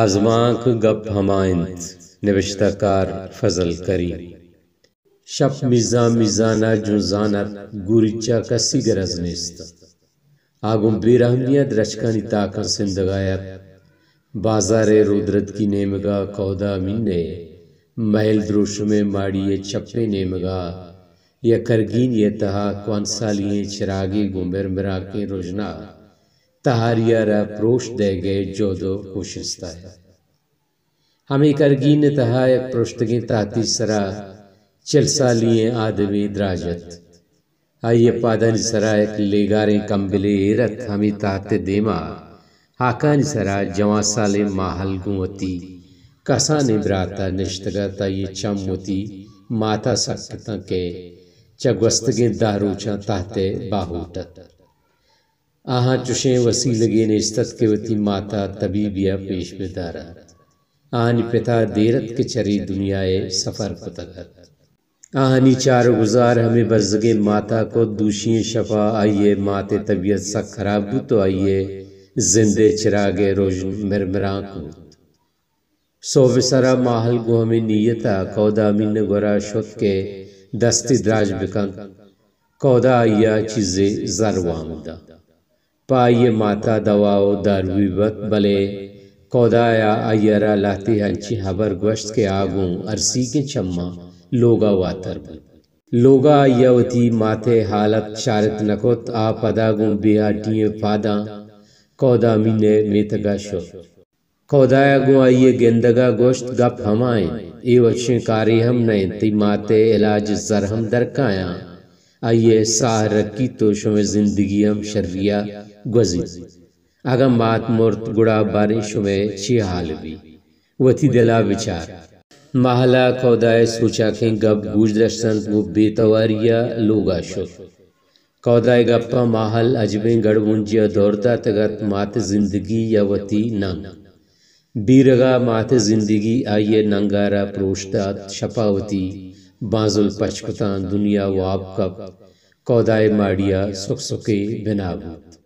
آزمانک گپ ہما انت۔ نبشتہ کار فضل کریم۔ شپ میزان میزان ءَ جنزان ات، گوریچ ءَ کسی گرز نیست ات۔ آ گوں بے رحمی ءَ درچکانی تاکاں سندگ ءَ ات۔ بازار ءِ رودرتکی نیمگ ءَ کہدا امین ءِ مہل دروشم ءِ ماڑی ءِ چپیں نیمگ ءَ یک کرگینی ءِ تہا کوانسالی ئیں چراگے گوں مرمراکیں رژنا تہاری ءَ را پروش دئیگ ءِ جہد ءُ کوشست ءَ ات۔ ہمے کرگین ءِ تہا یک پرشتگیں تہتے سرا چل سالی ئیں آدمے دراج ات۔ آئی ءِ پادانی سرا یک لیگاریں کمبلے ایر ات۔ ہمے تہت ءِ دیما ہاکانی سرا جوان سالیں ماہل گوں وتی کسانیں برات ءَ نشتگ ات۔ آئی ءِ چم وتی مات ءَ سک اتاں کہ چہ گوستگیں دہ روچاں تہت ءِ باہوٹ ات۔ آہاں چشیں وسیلگے نیست ات کہ وتی مات ءَ طبیبی ءَ پیش بہ دار انت۔ آہانی پت ءَ دیر ات کہ چرے دنیا ءَ سفر کتگ ات۔ آہانی چار ءُ گزار ہمے بزگیں مات ءَ کت۔ دوشی ئیں شپ ءَ آئی ءِ مات ءِ طبیعت سک خراب بوت ءُ آئی ءِ زند ءِ چراگ ءِ رژن مرمرانک بوت۔ سہب ءِ سرا ماہل گوں ہمے نیت ءَ کہدا امین ءِ گورا شت کہ دستے دراج بہ کنت۔ کہدا آئی ءَ چیزے زر وام دات۔ پہ آئی ءِ مات ءَ دوا ءُ داروی بوت، بلے کہدا ءَ آئی ءَ را لہتے انچیں ہبر گوشت کہ آ گوں ارسیگیں چماں لوگ ءَ واتر بوت۔ لوگ ءَ آئی ءَ وتی مات ءِ حالت چارت نہ کت۔ آ پدا گوں بے ہاٹی ئیں پاداں کہدا امین ءِ میتگ ءَ شت۔ کہدا ءَ گوں آئی ءِ گندگ ءَ گوشت، گپ ہما انت، اے وشیں کارے ہم نہ انت، تئی مات ءِ علاج ءِ زر ہم درکایاں، آئی ءِ ساہ رکیت ءُ شمئے زندگی ہم شری ءَ گوزیت۔ اگاں مات مرت گڑا باریں شمئے چے حال بیت؟ وتی دل ءَ بچار۔ ماہل ءَ کہدا ءِ سوچاکیں گپ گوش داشت انت، گوں بے تواری ءَ لوگ ءَ شت۔ کہدا ءِ گپاں ماہل عجبیں گڑبنجے ءَ دور داتگ ات، مات ءِ زندگی یا وتی ننگ۔ بیرگ ءَ مات ءِ زندگی آئی ءِ ننگ ءَ را پروش دات۔ شپ ءَ وتی بانزل پچ کتاں، دنیا واب کپت۔ کہدا ءِ ماڑی ءَ سک سکے بنا بوت۔